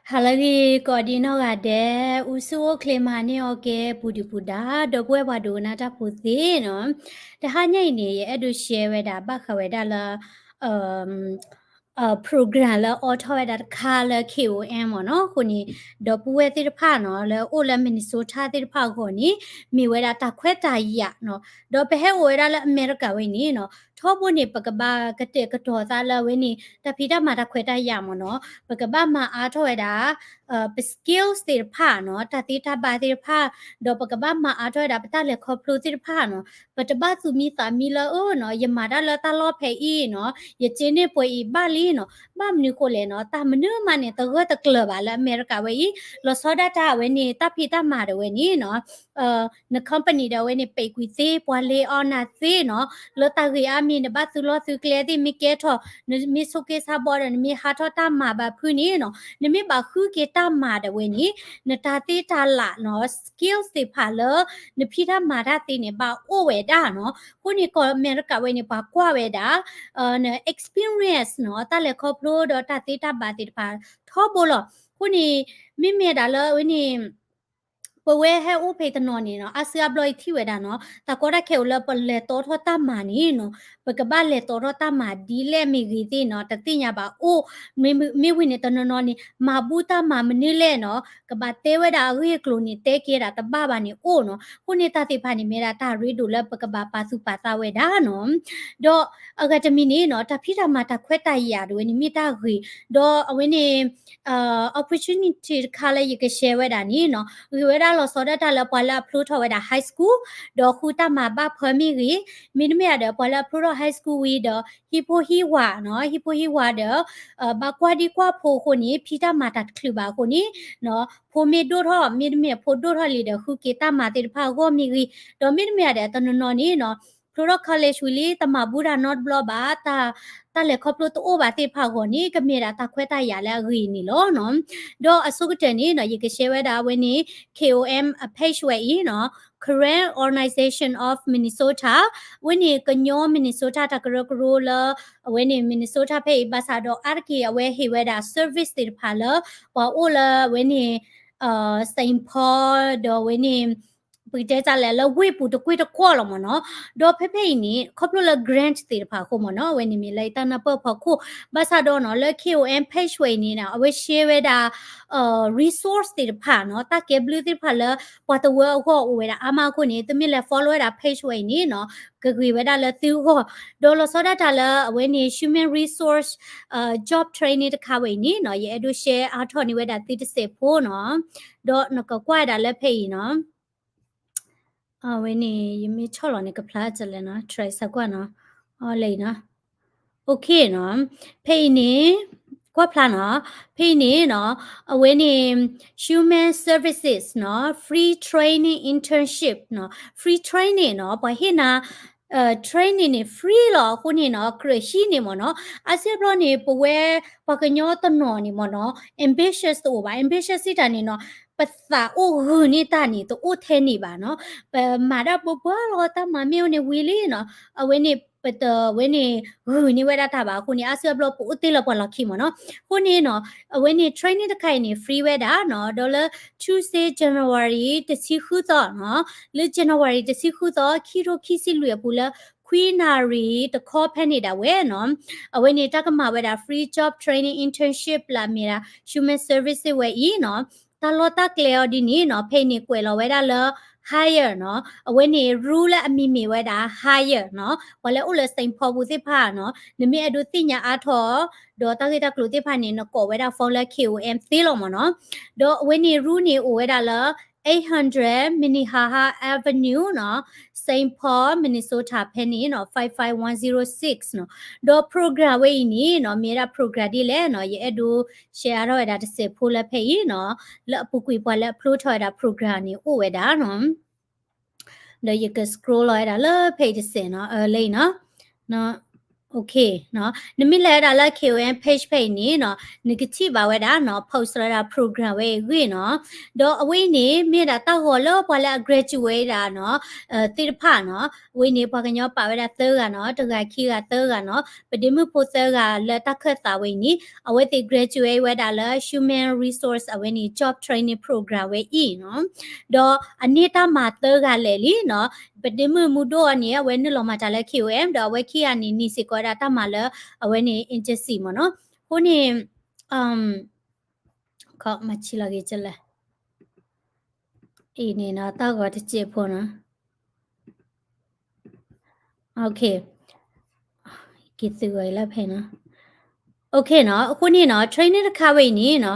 ဟါလၢအဂ့ၤ ကိးဒံနီၢ်ဂၤဒဲး, အိၣ်ဆူၣ်အိၣ်ချ့မၤန့ၢ်အီၤကဲ ပူၤဒုၣ်ပူၤဒါ ဒီပုၢ်ဝဲၢ်ပှၤဒိကနၣ်တၢ်ဖိသ့ၣ်နီၤ, တဟါညါအံၤန့ၣ် ယအဲၣ်ဒိး share ဝဲဒၣ် ဘၣ်ဃးဝဲဒၣ်လၢ program လၢအိးထီၣ်ဝဲဒၣ်တခါလၢ K O M မ့ၢ်နီၤ, အဃိန့ၣ် ဒီပုၢ်ဝဲၢ်သ့ၣ်တဖၣ်နီၤ လၢအိၣ်လၢ Minnesota သ့ၣ်တဖၣ်အဂီၢ်န့ၣ် မ့ၢ်ဝဲဒၣ်တၢ်ခွဲးတၢ်ယာ်နီၤ, ဒီးပဟဲအိၣ်ဝဲဒၣ်လၢအမဲရကၤဝဲအံၤန့ၣ်နီၤ ထီဘိန့ၣ် ပကဘၣ်ကတဲာ်ကတီၤသးလၢအဝဲန့ၣ် တၢ်ဖံးတၢ်မၤတၢ်ခွဲးတၢ်ယာ်မ့ၢ်နီၤ, ပကဘၣ်မၤအါထီၣ်ဝဲဒၣ် ပ skills သ့ၣ်တဖၣ်နီၤ, တၢ်သ့တၢ်ဘၣ်သ့ၣ်တဖၣ်, ဒီးပကဘၣ်မၤအါထီၣ်ဝဲဒၣ်ပတၢ်လဲၤခီဖျိသ့ၣ်တဖၣ်နီၤ, ပတဘၣ်သူၣ်မံသးမံလၢအၢနီၤ, ယမၤတၢ်လၢတၢ်လီၢ်ဖဲအံၤနီၤ, ယစ့န့ၢ်ပှဲၤအံၤဘၣ်လံနီၤ, ဘၣ်မနုၤဃိလဲၣ်နီၤ, တၢ်မနုၤမးန့ၣ် တဂၢၢ်တကျၢၤဘၣ်လၢအမဲရကၤဝဲအံၤ, လီၤဆီဒၣ်တၢ်အဝဲန့ၣ် တၢ်ဖံးတၢ်မၤဒၣ်ဝဲန့ၣ်နီၤ န company ဒီးအဝဲန့ၣ် ပဲာ်ကွံာ်သ့ ပှၤလ့အီနၤသ့နီၤ, လၢတၢ်ဂ့ၢ်အါမံၤ နဘၣ်သုးလီၢ်သုးကျဲသ့ၣ်မ့ၢ်ကဲထီၣ်, နမ့ၢ်ဆိးက့ဆါဘီဒီး နမ့ၢ်ဟးထီၣ်တၢ်မၤဘၣ်ဖုန့ၣ်နီၤ, နမ့ၢ်ဘၣ်ဃုက့ၤတၢ်မၤဒၣ်ဝဲန့ၣ်, နတၢ်သ့တၢ်လၢ်နီၤ skills သ့ၣ်တဖၣ်လၢ နဖံးတၢ်မၤတၢ်သ့န့ၣ် ဘၣ်အိၣ်ဝဲဒၣ်နီၤ, အဃိန့ၣ် ကီၢ်အမဲရကၤဝဲန့ၣ် ပှၤကွၢ်ဝဲဒၣ် န experience နီၤ, တၢ်လဲၤခီဖျိဒီးတၢ်သ့တၢ်ဘၣ်သ့ၣ်တဖၣ်ထီဘိလီၤ, အဃိန့ၣ် မ့မ့ၢ်ဒၣ်လၢအဝဲန့ၣ် ပဝဲဟဲအိၣ်ဖဲတနီၤန့ၣ်နီၤ, အါစုအါဘျီအံၤထံၣ်ဝဲဒၣ်နီၤ, တၢ်ကီတၢ်ခဲအိၣ်လၢပလဲၤတီထီၣ်တၢ်မၤန့ၣ်နီၤ, ပကဘၣ်လဲၤတီထီၣ်တၢ်မၤဒ်လဲၣ်မ့ၢ်ဂ့ၤသ့ၣ်နီၤ, တသ့ၣ်ညါဘၣ်အိၣ်, မ့မ့ၢ်ဝံၤန့ၣ် တနီၤနီၤန့ၣ် မၤဘူၣ်တၢ်မၤမနုၤလဲၣ်နီၤ, ကဘၣ်တဲဝဲဒၣ်အဂ့ၢ်အကျိၤန့ၣ် တဲကဲဒၣ်တဘၣ်ဘၣ်န့ၣ်အိၣ်နီၤ, အဃိန့ၣ်တၢ်သ့ၣ်တဖၣ်န့ၣ် မ့ၢ်ဒၣ်တၢ်ရ့ဒိၣ်လၢပကဘၣ်ပာ်သူၣ်ပာ်သးဝဲဒၣ်နီၤ, ဒီးအဂၤတမံၤန့ၣ်နီၤ, တၢ်ဖံးတၢ်မၤတၢ်ခွဲးတၢ်ယာ်ဒၣ်ဝဲန့ၣ် မ့ၢ်တၢ်ဂ့ၤ, ဒီးအဝဲန့ၣ် opportunity တခါလၢယက share ဝဲဒၣ်န့ၣ်နီၤ, ဂ့ၤဝဲဒၣ်လီၤဆီဒၣ်တၢ်လၢပှၤလၢအဖျိထီၣ်ဝဲဒၣ် high school ဒီးဃုတၢ်မၤဘၣ်ဖၢမ့ၢ်ဂ့ၤ, မ့တမ့ၢ်ဒီး ပှၤလၢအဖျိထီၣ် high school ဝံၤဒီး ဟံၣ်ဖိဟံၣ်ဝၤနီၤ, ဟံၣ်ဖိဟံၣ်ဝၤဒီး ဘၣ်ကွၢ်ဒံကွၢ်ဖိအဃိန့ၣ် ဖံးတၢ်မၤတၢ်တချုးဘၣ်အဃိန့ၣ် ဖိမ့ၢ်ဒိၣ်ထီၣ် မ့တမ့ၢ်ဖိဒိၣ်ထီၣ်လံဒီး ဃုက့ၤတၢ်မၤသ့ၣ်တဖၣ်အဂီၢ်မ့ၢ်ဂ့ၤ, ဒီးမ့တမ့ၢ်ဒီးတနီၤနီၤန့ၣ်နီၤ ဖျိထီၣ် college ဝံၤလံ တမၤဘူၣ်တၢ်နီတဘျီဘၣ်, တၢ် တၢ်လဲၤခီဖျိတအိၣ်ဘၣ်သ့ၣ်တဖၣ်အဂီၢ်န့ၣ် ကမ့ၢ်ဒၣ်တၢ်ခွဲးတၢ်ယာ်လၢအဂ့ၤန့ၣ်လီၤနီၤ. ဒီးအဆိကတၢၢ်န့ၣ်နီၤ ယက share ဝဲဒၣ်အဝဲန့ၣ် K O M အ page ဝဲအံၤနီၤ, Karen Organization of Minnesota, အဝဲန့ၣ်ကညီ Minnesota တၢ်ကရၢကရိလၢ အဝဲန့ၣ် Minnesota ဖဲအံၤ ဘၣ်ဆၣ်ဒီးအါတက့ၢ်အဝဲဟ့ၣ်ဝဲဒၣ် service သ့ၣ်တဖၣ်လၢ ပှၤအိၣ်လၢအဝဲန့ၣ် Saint Paul ဒီးအဝဲန့ၣ် ပကတဲတၢ်လဲၣ်လၢဝ့ၢ်ပူၤတကွ့ၢ်တကွီၢ်လီၤမ့ၢ်နီၤ. ဒီးဖဲဖဲအံၤန့ၣ် ခီဖျိလၢ grant သ့ၣ်တဖၣ်အဃိမ့ၢ်နီၤ အဝဲန့ၣ်မ့ၢ်လၢယတၢ်နၢ်ပၢၢ်ဖီခိၣ် ဘၣ်ဆၣ်ဒီးနီၤ လၢ K O M page ဝဲအံၤန့ၣ်နီၤ အဝဲ share ဝဲဒၣ် resource သ့ၣ်တဖၣ်နီၤ တၢ်ကဲဘျုးသ့ၣ်တဖၣ်လၢ ပှၤတဝၢအဂီၢ်အိၣ်ဝဲဒၣ်အါမးအဃိန့ၣ် သုမ့ၢ်လဲၤ follow ဝဲဒၣ် page ဝဲအံၤန့ၣ်နီၤ ကဂ့ၤဝဲဒၣ်လၢသုဂီၢ် ဒီးလီၤဆီဒၣ်တၢ်လၢအဝဲန့ၣ် human resource job training တခါဝဲအံၤန့ၣ်နီၤ ယအဲၣ်ဒိး share အါထီၣ်န့ၢ်ဝဲဒၣ်သုတစဲးဖိနီၤ ဒီးနကကွၢ်ဝဲဒၣ်လၢဖဲအံၤနီၤ အဝဲန့ၣ် ယမ့ၢ်ဆီၣ်လီၤန့ၣ် ကဖျါတလဲၣ်နီၤ try စၢကွၢ်နီၤ အီၤလၢအံၤနီၤ OK နီၤ ဖဲအံၤန့ၣ် ကွၢ်ဖျါနီၤ ဖဲအံၤန့ၣ်နီၤ အဝဲန့ၣ် human services နီၤ free training internship နီၤ free training နီၤ ပှၤဟ့ၣ်နၤ training န့ၣ် free လီၤအဃိန့ၣ်နီၤ ကြၢးဟံးန့ၢ်မ့ၢ်နီၤ အါစုအါဘျီန့ၣ် ပဝဲပှၤကညီတနီၤန့ၣ်မ့ၢ်နီၤ ambitious တအိၣ်ဘၣ် ambitious စံးတၢ်န့ၣ်နီၤ ပသးအိၣ်ဂုာ်န့ၢ်တၢ်န့ၣ် တအိၣ်ထဲန့ၣ်ဘၣ်နီၤ ပမၤတၢ်ဘၣ်ဘၣ်လီၤ တၢ်မၤမ့ၢ်အိၣ်န့ၣ်ဝံၤလံနီၤ အဝဲန့ၣ် ပတဝဲန့ၣ် ဂုာ်န့ၢ်ဝဲဒၣ်တၢ်ဘၣ်အဃိန့ၣ် အါစုအါဘျီပအိၣ်တ့ၢ်လၢပှၤလီၢ်ခံမ့ၢ်နီၤ အဃိန့ၣ်နီၤ အဝဲန့ၣ် training တခါအံၤန့ၣ် free ဝဲဒၣ်နီၤ ဒီးလၢ Tuesday January တဆံဃုသီနီၤ လၢ January တဆံဃုသီ ခံထိခံဆံလွံၢ်အပူၤလၢ ခွံနၣ်ရံၣ်တခီဖဲန့ၣ်ဒၣ်ဝဲနီၤ အဝဲန့ၣ် တၢ်ကမၤဝဲဒၣ် free job training internship လၢအမ့ၢ်ဒၣ် human service ဝဲအံၤနီၤ တၢ်လီၢ်တၢ်ကျဲအီၤဒ်န့ၣ်နီၤ ဖဲအံၤန့ၣ် ကွဲးလီၤဝဲဒၣ်လၢ hire နီၤ အဝဲန့ၣ် rule လၢအမံၤမ့ၢ်ဝဲဒၣ် hire နီၤ ပှၤလၢအိၣ်လၢ Saint Paul ပူၤသ့ၣ်တဖၣ်နီၤ နမ့ၢ်အဲၣ်ဒိးသ့ၣ်ညါအါထီၣ် ဒီးတၢ်ဂ့ၢ်တၢ်ကျိၤသ့ၣ်တဖၣ်န့ၣ် နကိးဝဲဒၣ် phone လၢ K O M သ့လီၤမ့ၢ်နီၤ ဒီးအဝဲန့ၣ် rule န့ၣ်အိၣ်ဝဲဒၣ်လၢ eight hundred Minnehaha Avenue နီၤ Saint Paul Minnesota ဖဲန့ၣ်နီၤ five five one zero six နီၤ ဒီး program ဝဲအံၤန့ၣ်နီၤ မ့ၢ်ဝဲဒၣ် program ဒ်လဲၣ်နီၤ ယအဲၣ်ဒိး share အါထီၣ်ဝဲဒၣ်တစဲးဖိလၢဖဲအံၤနီၤ လၢအပူၤကွံာ်ပှၤလၢအဖျိထီၣ်ဝဲဒၣ် program န့ၣ်အိၣ်ဝဲဒၣ်နီၤ ဒီးယက scroll လီၤဝဲဒၣ်လၢဖဲအံၤတစဲးနီၤ အၢ လၢအံၤနီၤ Okay နီၤ, နမ့ၢ်လဲၤဝဲဒၣ်လၢ K O M page ဖဲအံၤန့ၣ်နီၤ, နကထံၣ်ဘၣ်ဝဲဒၣ်နီၤ post ဝဲဒၣ် program ဝဲအံၤအဂ့ၢ်နီၤ. ဒီးအဝဲအံၤန့ၣ် မ့ၢ်ဝဲဒၣ်တၢ်ဂီၤလၢပှၤလၢအ graduate ဝဲဒၣ်နီၤ သ့ၣ်တဖၣ်နီၤ. အဝဲအံၤန့ၣ် ပှၤကညီပာ်ဝဲဒၣ်သၢဂၤနီၤ, တဂၤခံဂၤသၢဂၤနီၤ. ပဒ့မုၣ်ဖိသၢဂၤလၢတၢ်ခၢၣ်သးဝဲအံၤန့ၣ် အဝဲသ့ၣ် graduate ဝဲဒၣ်လၢ Human Resource အဝဲန့ၣ် Job Training Program ဝဲအံၤနီၤ. ဒီးအန့ၢ်တၢ်မၤသၢဂၤလဲၣ်လံနီၤ. ပဒ့မုၣ်မူဒိၣ်အီၤန့ၣ် အဝဲနုာ်လီၤမၤတၢ်လၢ K O M ဒီးအဝဲခံဂၤန့ၣ် နံၤစ့ၢ်ကီးဝဲဒၣ်တၢ်မၤလၢ အဝဲန့ၣ် agency မ့ၢ်နီၤ. အဃိန့ၣ် ခီမၤဆံလီၤဂ့ၤကလဲၣ် အံၤန့ၣ်နီၤ တၢ်ဂီၤတစဲးဖိနီၤ. Okay, က့ၤသုဂီၤအံၤလၢဖဲနီၤ. Okay နီၤ, အဃိန့ၣ်နီၤ training တခါဝဲအံၤန့ၣ်နီၤ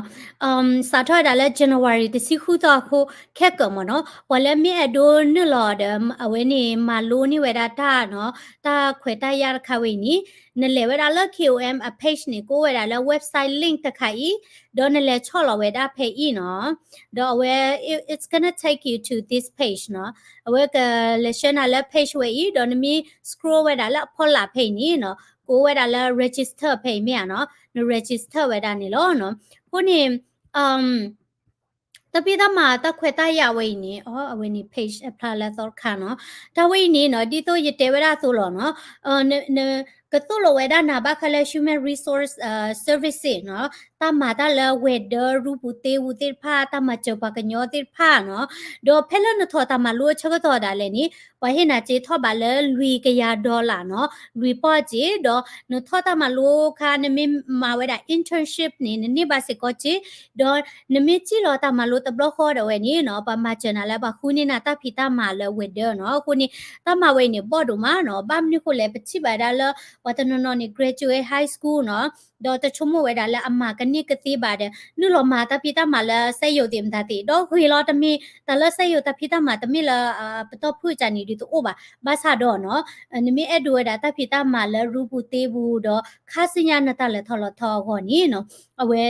စးထီၣ်ဝဲဒၣ်လၢ January တဆံဃုသီအဃိ ခဲကၢးမ့ၢ်နီၤ, ပှၤလၢမ့ၢ်အဲၣ်ဒိးနုာ်လီၤဒီး အဝဲန့ၣ် မၤလိန့ၢ်ဝဲဒၣ်တၢ်နီၤ, တၢ်ခွဲးတၢ်ယာ်တခါဝဲအံၤန့ၣ် နလဲၤဝဲဒၣ်လၢ K O M အ page န့ၣ် ကအိၣ်ဝဲဒၣ်လၢ website link တခါအံၤ, ဒီးနလဲၤဆီၣ်လီၤဝဲဒၣ်ဖဲအံၤနီၤ. ဒီးအဝဲ it- it's gonna take you to this page နီၤ. အဝဲကလဲၤဆှၢနၤလၢ page ဝဲအံၤ ဒီးနမ့ၢ် scroll ဝဲဒၣ်လၢအဖီလာ်ဖဲအံၤန့ၣ်နီၤ ကအိၣ်ဝဲဒၣ်လၢ register ဖဲအံၤမ့ၢ်ဧါနီၤ, န register ဝဲဒၣ်န့ၣ်လီၤနီၤ. အဃိန့ၣ် တၢ်ဖံးတၢ်မၤတၢ်ခွဲးတၢ်ယာ်ဝဲအံၤန့ၣ် အဝဲန့ၣ် page အဖျါလၢအသီတခါနီၤ. တၢ်ဝဲအံၤန့ၣ်နီၤ ဒ်သိးယတဲဝဲဒၣ်အသိးလီၤနီၤ, နကသိၣ်လိဝဲဒၣ်နၤဘၣ်ဃးလၢ human resource services နီၤ, တၢ်မၤတၢ်လၢ weather ရူပူၤသ့ဝူၤသ့ၣ်တဖၣ်, တၢ်မၤစၢၤပှၤကညီသ့ၣ်တဖၣ်နီၤ. ဒီးဖဲလၢနထီၣ်တၢ်မၤလိအဆၢကတီၢ်ဒၣ်လဲာ်န့ၣ် ပှၤဟ့ၣ်နၤစ့ထီၣ်ဘးလၢလွံၢ်ကယၤ dollar နီၤ, လွံၢ်ပီၢ်စ့, ဒီးနထီၣ်တၢ်မၤလိအခါ နမ့ၢ်မၤဝဲဒၣ် internship န့ၣ် နန့ၢ်ဘၣ်စ့ၢ်ကီးစ့, ဒီးနမ့ၢ်စံၣ်လီၤတၢ်မၤလိတဘျီဃီဒီးဝဲန့ၣ်နီၤ ပှၤမၤစၢၤနၤလၢပှၤဃုန့ၢ်နၤတၢ်ဖံးတၢ်မၤလၢ weather နီၤ. အဃိန့ၣ် တၢ်မၤဝဲအံၤန့ၣ် ဘီၣ်ဒိၣ်မးနီၤ, ဘၣ်မနုၤဃိလဲၣ် ပထံၣ်ဘၣ်ဒၣ်လၢ ပှၤတနီၤနီၤန့ၣ် graduate high school နီၤ, ဒီးတဆိကမိၣ်ဝဲဒၣ်လၢအမၤကန့ၢ်ကသ့ဘၣ်ဒီး နုာ်လီၤမၤတၢ်ဖံးတၢ်မၤလၢ စက်ရုံသ့ၣ်မတၤသ့ၣ်, ဒီးဂ့ၤလီၤတမ့ၢ် တၢ်လၢစက်ရုံတၢ်ဖံးတၢ်မၤတမ့ၢ်လၢ ပတီၢ်ဖုၣ်ကၢ်န့ၣ်ဒုးတအိၣ်ဘၣ်. ဘၣ်ဆၣ်ဒီးနီၤ နမ့ၢ်အဲၣ်ဒိးဝဲဒၣ်တၢ်ဖံးတၢ်မၤလၢရူပူၤသ့ဝူၤဒီး ခါဆူညါနတၢ်လဲၤထီၣ်လဲၤထီအဂီၢ်န့ၣ်နီၤ, အဝဲ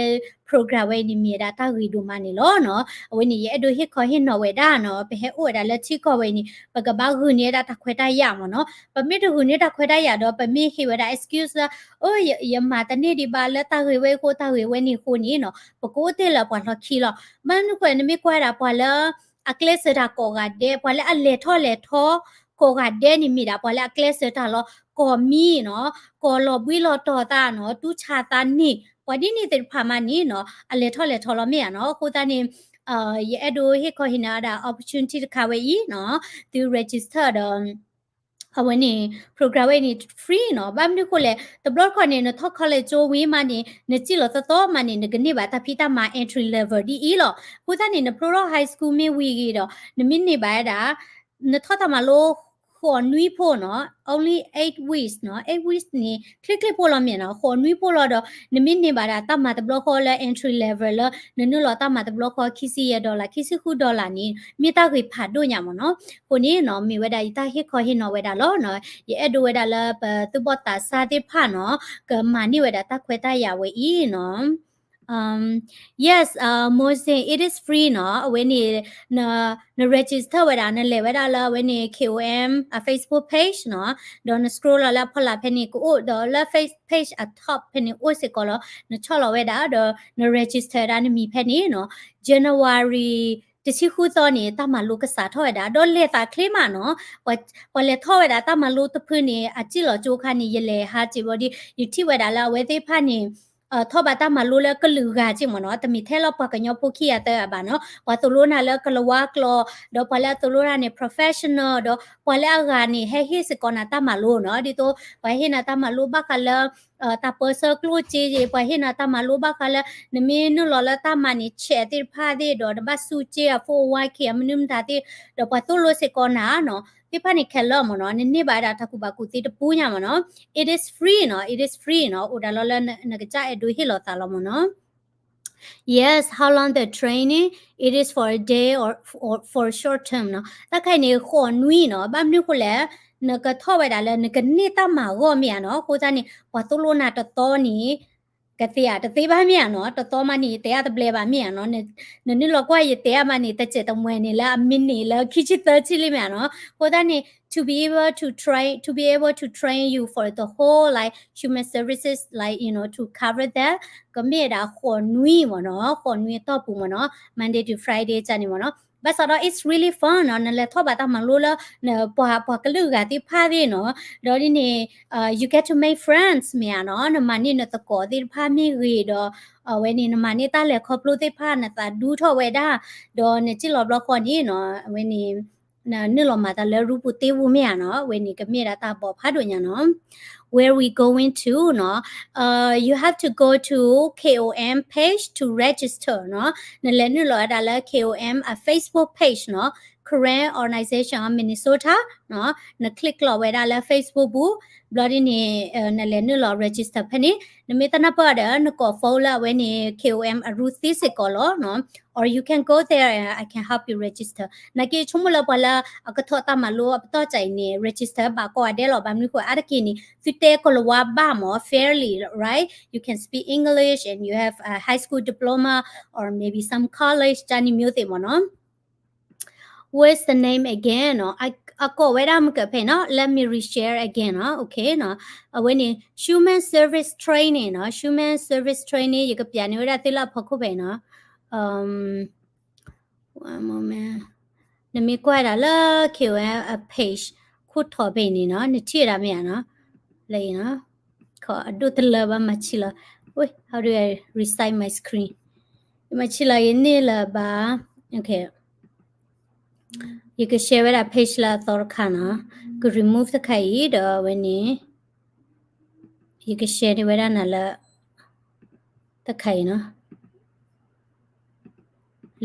program ဝဲအံၤန့ၣ် မ့ၢ်ဝဲဒၣ်တၢ်ဂ့ၤဒိၣ်မးန့ၣ်လီၤနီၤ. အဝဲန့ၣ် ယအဲၣ်ဒိးဟ့ၣ်ခီဟ့ၣ်နီၤဝဲဒၣ်နီၤ, ပဟဲအိၣ်ဝဲဒၣ်လၢထံကီၢ်ဝဲအံၤန့ၣ် ပကဘၣ်ဂုာ်န့ၢ်ဝဲဒၣ်တၢ်ခွဲးတၢ်ယာ်မ့ၢ်နီၤ. ပမ့ၢ်တဂုာ်န့ၢ်တၢ်ခွဲးတၢ်ယာ်ဒီး ပမ့ၢ်ဟ့ၣ်ဝဲဒၣ် excuse လၢ အိ ယမၤတန့ၢ်ဒံးဘၣ်လၢတၢ်ဂ့ၢ်ဝဲအံၤအဃိ တၢ်ဂ့ၢ်ဝဲန့ၣ်အဃိန့ၣ်နီၤ, ပကအိၣ်တ့ၢ်လၢပှၤလီၢ်ခံလီၤ. ဘၣ်မနုၤဃိ နမ့ၢ်ကွၢ်ဝဲဒၣ်ပှၤလၢ အကျဲးစၢးတၢ်ကိးဂၤဒဲး, ပှၤလၢအလဲၤထီၣ်လဲၤထီ ကိးဂၤဒဲးန့ၣ်မ့ၢ်ဒၣ် ပှၤလၢအကျဲးစၢးတၢ်လီၤ. ကိးမံၤနီၤ, ကိးလီၤဘှံးလီၤတီၤသးနီၤ, တူၢ်ဆါသးန့ၣ်, ပှၤဒ်န့ၣ်သ့ၣ်တဖၣ်မးန့ၣ်နီၤ, အလဲၤထီၣ်လဲၤထီလီၤမ့ၢ်ဧါနီၤ. အဃိသတးန့ၣ် ယအဲၣ်ဒိးဟ့ၣ်ခီဟ့ၣ်နီၤဝဲဒၣ် opportunity တခါဝဲအံၤနီၤ, သု register ဒီး အဝဲန့ၣ် program ဝဲအံၤန့ၣ် free နီၤ. ဘၣ်မနုၤဃိလဲၣ် တဘျီတခီၣ်န့ၣ် နထီၣ် college ကၠိဝံၤမးန့ၣ် နစံၣ်လီၤသီသီမးန့ၣ် နကန့ၢ်ဘၣ်တၢ်ဖံးတၢ်မၤ entry level ဒ်အံၤလီၤ. အဃိသတးန့ၣ် နဖျိထီၣ် high school မ့ၢ်ဝံၤဂ့ၤဒီး နမ့ၢ်န့ၢ်ဘၣ်ဝဲဒၣ် နထီၣ်တၢ်မၤလိ ဃိးနွံဖိနီၤ, only eight weeks နီၤ, eight weeks န့ၣ် ချ့ချ့ဖိလီၤမ့ၢ်နီၤ, ဃိးနွံဖိလီၤဒီး နမ့ၢ်န့ၢ်ဘၣ်ဒၣ်တၢ်မၤတဘျီဃီလၢ entry level လၢ နနုာ်လီၤတၢ်မၤတဘျီဃီ ခံဆံယဲၢ် dollar ခံဆံဃု dollar န့ၣ် မ့ၢ်တၢ်ဂ့ၤဖးဒိၣ်ညါမ့ၢ်နီၤ. အဃိန့ၣ်နီၤ မ့ၢ်ဝဲဒၣ်ယတၢ်ဟ့ၣ်ခီဟ့ၣ်နီၤဝဲဒၣ်လီၤနီၤ. ယအဲၣ်ဒိးဝဲဒၣ်လၢပသုးဘီၣ်သးစၢ်သ့ၣ်တဖၣ်နီၤ ကမၤန့ၢ်ဝဲဒၣ်တၢ်ခွဲးတၢ်ယာ်ဝဲအံၤနီၤ. Um, yes, uh, Mohsin, it is free နီၤ. အဝဲန့ၣ် န register ဝဲဒၣ် နလဲၤဝဲဒၣ်လၢအဝဲန့ၣ် K O M အ Facebook page နီၤ, ဒီးန scroll လီၤလၢအဖီလာ်ဖဲန့ၣ်ကအိၣ်, ဒီးလၢ face page အ top ဖဲန့ၣ်အိၣ်စ့ၢ်ကီးလီၤ. နဆီၣ်လီၤဝဲဒၣ် ဒီးန register ဒၣ်နမံၤဖဲန့ၣ်နီၤ. January တဆံဃုသီန့ၣ် တၢ်မၤလိကစးထီၣ်ဝဲဒၣ် ဒီးလဲၤသးချ့မးနီၤ. ပှၤလဲၤထီၣ်ဝဲဒၣ်တၢ်မၤလိတဖုန့ၣ် အစံၣ်လီၤကၠိခါန့ၣ် ယလဲၤဟးစ့ၢ်ကီးဒီး ယထံၣ်ဝဲဒၣ်လၢအဝဲသ့ၣ်တဖၣ်န့ၣ် ထီၣ်ဘၣ်တၢ်မၤလိလၢကလုာ်ဂၤက့မ့ၢ်နီၤ, တမ့ၢ်ထဲလၢပှၤကညီဖိခံဂၤသၢဂၤဘၣ်နီၤ, ပှၤသိၣ်လိနၤလၢကလၤဝါကျိာ်, ဒီးပှၤလၢအသိၣ်လိနၤန့ၣ် professional, ဒီးပှၤလၢအဂၤန့ၣ် ဟဲဟ့ၣ်စ့ၢ်ကီးနၤတၢ်မၤလိနီၤ, ဒ်သိး ပှၤဟ့ၣ်နၤတၢ်မၤလိဘၣ်ဃးလၢ တၢ်ပၢဆှၢကျိၣ်စ့, ပှၤဟ့ၣ်နၤတၢ်မၤလိဘၣ်ဃးလၢ နမ့ၢ်နုာ်လီၤလၢတၢ်မၤန့ၣ် check သ့ၣ်တဖၣ်သ့ၣ်, ဒီးနဘၣ်စူးစ့အ four oh one K အမနုၤမတၤသ့ၣ်, ဒီးပှၤသိၣ်လိစ့ၢ်ကီးနၤနီၤ, သ့ၣ်တဖၣ်န့ၣ်ခဲလၢာ်မ့ၢ်နီၤ, နန့ၢ်ဘၣ်ဝဲဒၣ်တၢ်ကူၣ်ဘၣ်ကူၣ်သ့တပူၤညါမ့ၢ်နီၤ, it is free နီၤ, it is free နီၤ, အိၣ်ဒၣ်လီၤလၢနကစၢ်အဲၣ်ဒိးဟ့ၣ်လီၤသးလီၤမ့ၢ်နီၤ. Yes, how long the training? It is for a day or, or for a short term နီၤ. တၢ်ခဲအံၤန့ၣ် ဃိးနွံနီၤ, ဘၣ်မနုၤဃိလဲၣ်, နကထီၣ်ဝဲဒၣ်လၢနကန့ၢ်တၢ်မၤအဂီၢ်မ့ၢ်ဧါနီၤ, အဃိသတးန့ၣ် ပှၤသိၣ်လိနၤတသီန့ၣ် သ့ဧါ, တသ့ဘၣ်မ့ၢ်ဧါနီၤ, တသီမးန့ၣ် ယတဲအါတဘျဲဘၣ်မ့ၢ်ဧါနီၤ, နနုာ်လီၤကွၢ်ယတဲအါမးန့ၣ် တစဲးတမှဲၤန့ၣ်လၢအမံးနံးလၢခံဆံသၢဆံလံမ့ၢ်ဧါနီၤ, အဃိသတးန့ၣ် to be able to train to be able to train you for the whole like human services like you know to cover that ကမ့ၢ်ဒၣ်ဃိးနွံမ့ၢ်နီၤ, ဃိးနွံအတီၢ်ပူၤမ့ၢ်နီၤ, Monday to Friday ကန့ၣ်မ့ၢ်နီၤ, ဘၣ်ဆၣ်ဒီး it's really fun နီၤ, နလဲၤထီၣ်ဘၣ်တၢ်မၤလိလၢ ပှၤ ပှၤကလုာ်ဂၤသ့ၣ်တဖၣ်သ့ၣ်နီၤ, ဒီးဒ်န့ၣ် you get to make friends မ့ၢ်ဧါနီၤ, နမၤန့ၢ်နသကိးသ့ၣ်တဖၣ်မ့ၢ်ဂ့ၤဒီး အဝဲန့ၣ် နမၤန့ၢ်တၢ်လဲၤခီဖျိသ့ၣ်တဖၣ် နသးဒူထီၣ်ဝဲဒၣ်, ဒီးနစ့ၢ်လီၤဘျီဃီန့ၣ်နီၤ, အဝဲန့ၣ် နနုာ်လီၤမၤတၢ်လၢရူပူၤသ့ပူၤမ့ၢ်ဧါနီၤ, အဝဲန့ၣ်ကမ့ၢ်ဒၣ်တၢ်ဘီၣ်ဖးဒိၣ်ညါနီၤ. Where we going to နီၤ, you have to go to K O M page to register နီၤ, နလဲၤနုာ်လီၤဝဲဒၣ်လၢ K O M အ Facebook page နီၤ, Karen Organization of Minnesota နီၤ, န click လီၤဝဲဒၣ်လၢ Facebook ပူၤ, ဘျီဒ်န့ၣ် နလဲၤနုာ်လီၤ register ဖဲန့ၣ်, နမ့ၢ်တနၢ်ပၢၢ်ဒီး နကိး phone လၢအဝဲန့ၣ် K O M အရူသ့စ့ၢ်ကီးလီၤနီၤ, or you can go there and I can help you register. နာ်က့ဆိကမိၣ်လၢပှၤလၢအကထီၣ်တၢ်မၤလိအပတီၢ်စဲအံၤန့ၣ် register ဘၣ်ကိးဂၤဒဲးလီၤ, ဘၣ်မနုၤဃိအါတက့ၢ်န့ၣ် သုတဲကလၤဝါဘၣ်မ့ၢ် fairly, right? You can speak English and you have a high school diploma or maybe some college ကန့ၣ်မျိုးသ့ၣ်မ့ၢ်နီၤ. What's the name again နီၤ, အကိးဝဲဒၣ်မုၢ်ကဖဲနီၤ, let me reshare again နီၤ, okay နီၤ, အဝဲန့ၣ် human service training နီၤ, human service training ယကပျးန့ၢ်ဝဲဒၣ်သုလၢအဖီခိၣ်ဖဲနီၤ, one moment, နမ့ၢ်ကွၢ်ဒၣ်လၢ K O M အ page ခိၣ်ထီၣ်ဖဲအံၤန့ၣ်နီၤ, နထံၣ်ဝဲဒၣ်မ့ၢ်ဧါနီၤ, လၢအံၤနီၤ, ခီအဒိၣ်တလၢဘၣ်မၤဆံးလီၤ, wait, how do I resize my screen? မၤဆံးလီၤယန့ၢ်လၢၤဘၣ်, okay. ယက share ဝဲဒၣ် page လၢအသီတခါနီၤ, က remove တခါအံၤ ဒီးအဝဲန့ၣ် ယက share န့ၢ်ဝဲဒၣ်နၤလၢ တခါအံၤနီၤ,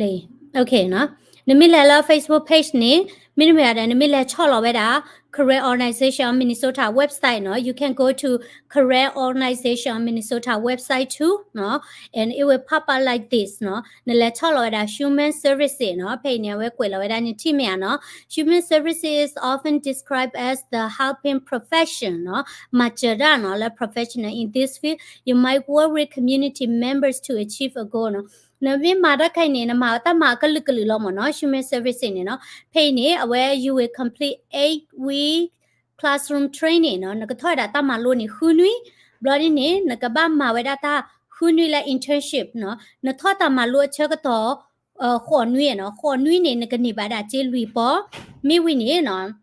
လၢ okay နီၤ, နမ့ၢ်လဲၤလၢ Facebook page န့ၣ် မ့တမ့ၢ်ဒီး နမ့ၢ်လဲၤဆီၣ်လီၤဝဲဒၣ် Karen Organization of Minnesota website နီၤ, you can go to Karen Organization of Minnesota website too နီၤ, and it will pop up like this နီၤ, နလဲၤဆီၣ်လီၤဝဲဒၣ် human services နီၤ, ဖဲအံၤန့ၣ် အဝဲကွဲးလီၤဝဲဒၣ် နထံၣ်မ့ၢ်ဧါနီၤ, human services is often described as the helping profession နီၤ, မၤစၢၤတၢ်နီၤ လၢ professional in this field, you might work with community members to achieve a goal နီၤ, နမ့ၢ်မၤတၢ်ခဲအံၤန့ၣ် နမၤတၢ်မၤအကလုာ်ကလုာ်လီၤမ့ၢ်နီၤ, human services န့ၣ်နီၤ, ဖဲအံၤန့ၣ် အဝဲ you will complete eight week classroom training နီၤ, နကထီၣ်ဝဲဒၣ်တၢ်မၤလိန့ၣ် ဃုနွံ, ဘျီဒ်န့ၣ် နကဘၣ်မၤဝဲဒၣ်တၢ်ဃုနွံလၢ internship နီၤ, နထီၣ်တၢ်မၤလိအဆၢကတီၢ် ဃိးနွံနီၤ, ဃိးနွံန့ၣ် နကန့ၢ်ဘၣ်ဒၣ်စ့လွံၢ်ပီၢ်, မ့ၢ်ဝံၤန့ၣ်နီၤ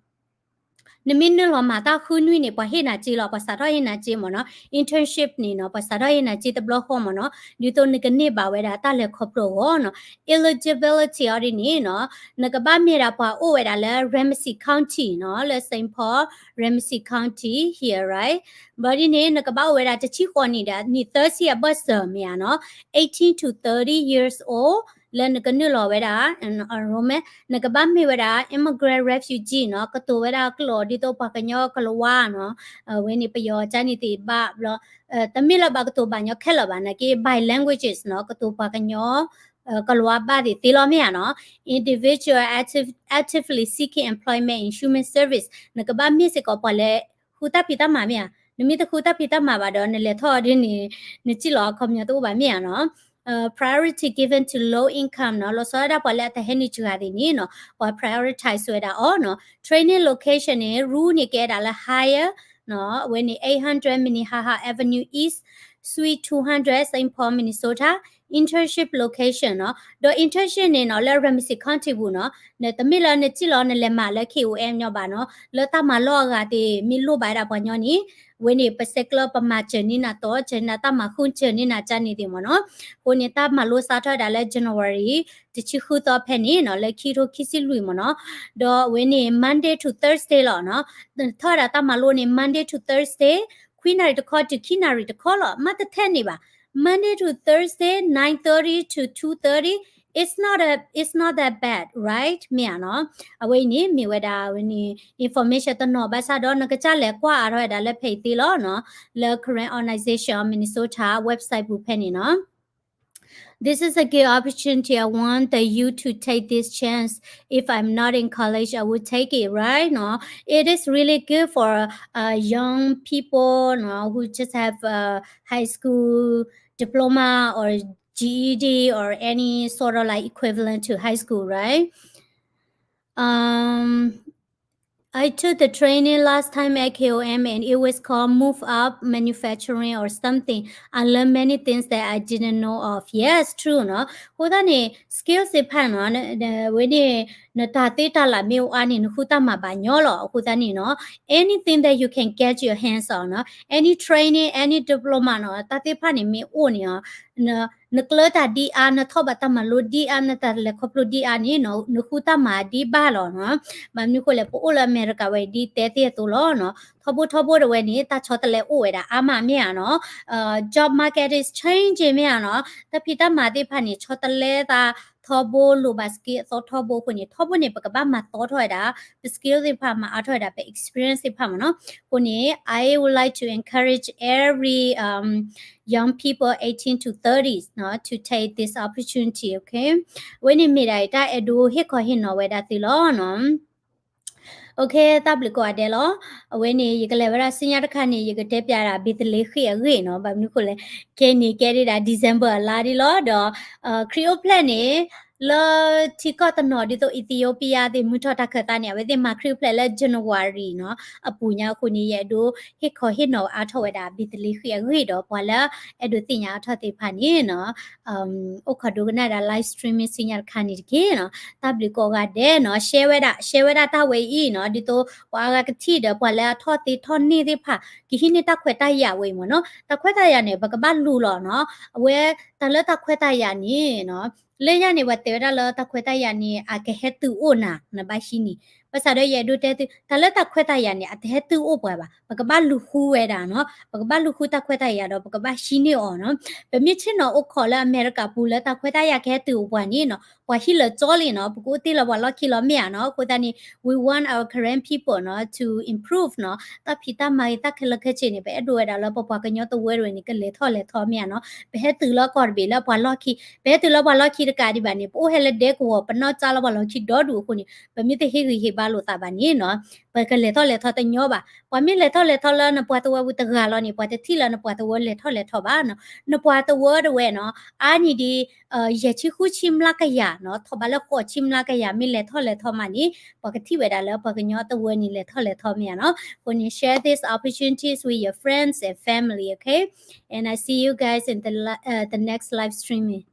နမ့ၢ်နုာ်လီၤမၤတၢ်ဃုနွံန့ၣ် ပှၤဟ့ၣ်နၤစ့လီၤ, ပှၤစးထီၣ်ဟ့ၣ်နၤစ့မ့ၢ်နီၤ, internship န့ၣ်နီၤ ပှၤစးထီၣ်ဟ့ၣ်နၤစ့တဘျီဃီမ့ၢ်နီၤ, ဒ်သိးနကန့ၢ်ဘၣ်ဝဲဒၣ်တၢ်လဲၤခီဖျိအဂီၢ်နီၤ, eligibility အီၤဒ်န့ၣ်နီၤ, နကဘၣ်မ့ၢ်ဒၣ်ပှၤအိၣ်ဝဲဒၣ်လၢ Ramsey County နီၤ, လၢ Saint Paul, Ramsey County here, right? ဘျီဒ်န့ၣ် နကဘၣ်အိၣ်ဝဲဒၣ်တဆံဃိးနံၣ်ဒီး နံၣ်သၢဆံအဘၢၣ်စၢၤမ့ၢ်ဧါနီၤ, eighteen to thirty years old, လၢနကနုာ်လီၤဝဲဒၣ် enrollment, နကဘၣ်မ့ၢ်ဝဲဒၣ် immigrant refugee နီၤ, ကတိၤဝဲဒၣ်ကျိာ်ဒ်သိးပှၤကညီကလၤဝါနီၤ, အဝဲန့ၣ်ပယီၤကန့ၣ်သ့ၣ်ဘၣ်ဘျီ, တမ့ၢ်လၢဘၣ်ကတိၤဘၣ်ညီခဲလၢာ်ဘၣ်, နာ်က့ bi languages နီၤ, ကတိၤပှၤကညီ ကလၤဝါဘၣ်သ့ၣ်သ့လီၤမ့ၢ်ဧါနီၤ, individual active, actively seeking employment in human service, နကဘၣ်မ့ၢ်စ့ၢ်ကီးပှၤလၢ ဃုတၢ်ဖံးတၢ်မၤမ့ၢ်ဧါ, နမ့ၢ်တဃုတၢ်ဖံးတၢ်မၤဘၣ်ဒီး နလဲၤထီၣ်ဒ်န့ၣ် နစ့လီၤအခီပညီတအိၣ်ဘၣ်မ့ၢ်ဧါနီၤ, priority given to low income နီၤ, လီၤဆီဒၣ်တၢ်ပှၤလၢအတဟဲနုာ်စှၤသ့ၣ်န့ၣ်နီၤ, ပှၤ prioritize ဝဲဒၣ်အီၤနီၤ, training location န့ၣ် ရူန့ၣ်ကဲဒၣ်လၢ higher နီၤ, အဝဲန့ၣ် eight hundred Minnehaha Avenue East, Suite two hundred, Saint Paul, Minnesota, internship location နီၤ, ဒီး internship န့ၣ်နီၤ လၢ Ramsey County ပူၤနီၤ, နတမ့ၢ်လၢနစ့လီၤနလဲၤမၤလၢ K O M ညီဘၣ်နီၤ, လၢတၢ်မၤလိအဂၤသ့ၣ် မ့ၢ်လိၣ်ဘၣ်ဝဲဒၣ်ပှၤညီန့ၣ်, အဝဲန့ၣ် ပစဲးကျၢပမၤစၢၤန့ၢ်နၤတီ, စၢၤန့ၢ်နၤတၢ်မၤဃုစၢၤန့ၢ်နၤကန့ၣ်သ့ၣ်မ့ၢ်နီၤ, အဃိန့ၣ် တၢ်မၤလိစးထီၣ်ဝဲဒၣ်လၢ January တဆံဃုသီဖဲန့ၣ်နီၤ, လၢခံထိခံဆံလွံၢ်မ့ၢ်နီၤ, ဒီးအဝဲန့ၣ် Monday to Thursday လီၤနီၤ, ထီၣ်ဝဲဒၣ်တၢ်မၤလိန့ၣ် Monday to Thursday, ခွံနၣ်ရံၣ်တခီတုၤခံနၣ်ရံၣ်တခီလီၤ, မ့ၢ်တထဲန့ၣ်ဘၣ်, Monday to Thursday, nine thirty to two thirty, it's not a, it's not that bad, right? မ့ၢ်ဧါနီၤ, အဝဲအံၤန့ၣ် မ့ၢ်ဝဲဒၣ်အဝဲန့ၣ် information တနီၤဘၣ်ဆၣ်ဒီး နကစၢ်လဲၤကွၢ်အါထီၣ်ဝဲဒၣ်လၢဖဲအံၤသ့လီၤနီၤ, လၢ Karen Organization of Minnesota website ပူၤဖဲန့ၣ်နီၤ. This is a good opportunity. I want the youth to take this chance. If I'm not in college, I would take it, right? No, it is really good for uh, young people, no, who just have uh, high school diploma or G E D or any sort of like equivalent to high school, right? Um, I took the training last time at K O M and it was called Move Up Manufacturing or something. I learned many things that I didn't know of. Yes, true နီၤ. အဃိသတးန့ၣ် skills သ့ၣ်တဖၣ်နီၤ, ဝဲန့ၣ် နတၢ်သ့တၢ်လၢ်မ့ၢ်အိၣ်အါန့ၣ် နဃုတၢ်မၤဘၣ်ညီလီၤ. အဃိသတးန့ၣ်နီၤ anything that you can get your hands on နီၤ, any training, any diploma နီၤ, တၢ်သ့ၣ်တဖၣ်န့ၣ်မ့ၢ်အိၣ်န့ၣ် နကျၢတၢ်ဒ်အါ, နထီၣ်ဘၣ်တၢ်မၤလိဒ်အါ, နတၢ်လဲၤခီဖျိဒ်အါန့ၣ် နဃုတၢ်မၤဒ်ဘၣ်လီၤနီၤ. ဘၣ်မနုၤဃိလဲၣ် ပအိၣ်လၢအမဲရကၤဝဲ ဒ်တဲသ့ၣ်အသိးလီၤနီၤ. ထီဘိထီဘိတဝဲန့ၣ် တၢ်ဆီတလဲအိၣ်ဝဲဒၣ်အါမးမ့ၢ်ဧါနီၤ. Job market is changing မ့ၢ်ဧါနီၤ. တၢ်ဖံးတၢ်မၤသ့ၣ်တဖၣ်န့ၣ် ဆီတလဲသးထီဘိ လိၣ်ဘၣ် skill အသီထီဘိအဃိန့ၣ် ထီဘိန့ၣ် ပကဘၣ်မၤသီထီၣ်ဝဲဒၣ် ပ skill သ့ၣ်တဖၣ် မၤအါထီၣ်ဝဲဒၣ် ပ experience သ့ၣ်တဖၣ်မ့ၢ်နီၤ. အဃိန့ၣ် I would like to encourage every um, young people eighteen to thirties နီၤ to take this opportunity, okay? အဝဲန့ၣ်မ့ၢ်ဒၣ်အံၤ တၢ်အဲၣ်ဒိးဟ့ၣ်ခီဟ့ၣ်နီၤဝဲဒၣ်သုလီၤနီၤ. Okay, တၢ်ဘျုးကိးဂၤဒဲးလီၤ. အဝဲန့ၣ် ယကလဲၤဝဲဒၣ်ဆူညါတခါန့ၣ် ယကတဲပျးဒၣ် ဘံၣ်သလ့ၤဃ့ၢ်အဂ့ၢ်နီၤ. ဘၣ်မနုၤဃိလဲၣ် ခဲအံၤန့ၣ် ကဲဒၣ် December အလါဒ်လီၤ. ဒီး ခရံာ်အိၣ်ဖျဲၣ်န့ၣ် လၢထံကီၢ်တနီၤဒ်သိး Ethiopia သ့ၣ် မုၢ်ထီၣ်တၢ်ခၢၣ်သးန့ၣ် အဝဲသ့ၣ်မၤခရံာ်အိၣ်ဖျဲၣ်လၢ January နီၤ အပူၤညါအဃိန့ၣ် ယအဲၣ်ဒိးဟ့ၣ်ခီဟ့ၣ်နီၤအါထီၣ်ဝဲဒၣ် ဘံၣ်သလ့ၤဃ့ၢ်အဂ့ၢ်ဒီး ပှၤလၢအအဲၣ်ဒိးသ့ၣ်ညါအါထီၣ်သ့ၣ်တဖၣ်န့ၣ်နီၤ အိၣ်ခိးဒိကနၣ်ဒၣ် live streaming ဆူညါတခါန့ၣ်တက့ၢ်နီၤ. တၢ်ဘျုးကိးဂၤဒဲးနီၤ. share ဝဲဒၣ် share ဝဲဒၣ်တၢ်ဝဲအံၤနီၤ ဒ်သိး ပှၤအါဂၤကထံၣ်ဒီး ပှၤလၢအထီၣ်သ့ထီၣ်န့ၢ်သ့ၣ်တဖၣ် ကဟံးန့ၢ်တၢ်ခွဲးတၢ်ယာ်ဝဲအံၤမ့ၢ်နီၤ. တၢ်ခွဲးတၢ်ယာ်န့ၣ် ပကဘၣ်လူၤလီၤနီၤ. အဝဲတၢ်လၢတၢ်ခွဲးတၢ်ယာ်န့ၣ်နီၤ လၢညါန့ၣ် ပှၤတဲဝဲဒၣ်လၢတၢ်ခွဲးတၢ်ယာ်န့ၣ် အကဟဲတုၤအိၣ်နၤ နဘၣ်ဟံးန့ၢ်. ဘၣ်ဆၣ်ဒီးယအဲၣ်ဒိးတဲသု တၢ်လၢတၢ်ခွဲးတၢ်ယာ်န့ၣ် အတဟဲတုၤအိၣ်ပှၤဘၣ်. ပကဘၣ်လူၤဃုဝဲဒၣ်နီၤ. ပကဘၣ်လူၤဃုတၢ်ခွဲးတၢ်ယာ်ဒီး ပကဘၣ်ဟံးန့ၢ်အီၤနီၤ. ပမ့ၢ်ဆ့ၣ်နီၤအိၣ်ခိးလၢအမဲရကၤပူၤလၢတၢ်ခွဲးတၢ်ယာ်ကဟဲတုၤအိၣ်ပှၤန့ၣ်နီၤ ပှၤဟံးလၢကၠီလံနီၤ. ပကအိၣ်တ့ၢ်လၢပှၤလီၢ်ခံလီၤမ့ၢ်ဧါနီၤ. အဃိသတးန့ၣ် we want our Karen people နီၤ to improve နီၤ. တၢ်ဖံးတၢ်မၤဂ့ၤ တၢ်ခဲလၢာ်ခဲဆ့န့ၣ် ပအဲၣ်ဒိးဝဲဒၣ်လၢပပှၤကညီတဝၢတဝဲန့ၣ် ကလဲၤထီၣ်လဲၤထီမ့ၢ်ဧါနီၤ. ပဟဲတုၤလၢကီၢ်တဘ့ၣ်လၢပှၤလီၢ်ခံ, ပဟဲတုၤလၢပှၤလီၢ်ခံတကးဒံးဘၣ်န့ၣ် ပအိၣ်ဟဲလၢဒဲကဝီၤ ပနီၢ်ကါလၢပှၤလီၢ်ခံဒီဒူၣ်အဃိန့ၣ် ပမ့ၢ်တဟ့ၣ်ဂံၢ်ဟ့ၣ်ဘါလိာ်သးဘၣ်န့ၣ်နီၤ ပကလဲၤထီၣ်လဲၤထီတညီဘၣ်. ပှၤမ့ၢ်လဲၤထီၣ်လဲၤထီလၢနပှၤတဝၢပူၤတဂၤလီၤန့ၣ် ပှၤတထံၣ်လၢနပှၤတဝၢလဲၤထီၣ်လဲၤထီဘၣ်နီၤ. နပှၤတဝၢတဝဲနီၤ အါန့ၢ်ဒံး ယဲၢ်ဆံဃုဆံမျးကယၤနီၤ ထီၣ်ဘးလၢဃိးဆံမျးကယၤ မ့ၢ်လဲၤထီၣ်လဲၤထီမးန့ၣ် ပှၤကထံၣ်ဝဲဒၣ်လၢပှၤကညီတဝၢန့ၣ် လဲၤထီၣ်လဲၤထီမ့ၢ်ဧါနီၤ. အဃိန့ၣ် share these opportunities with your friends and family, okay? And I see you guys in the, li- uh, the next live streaming.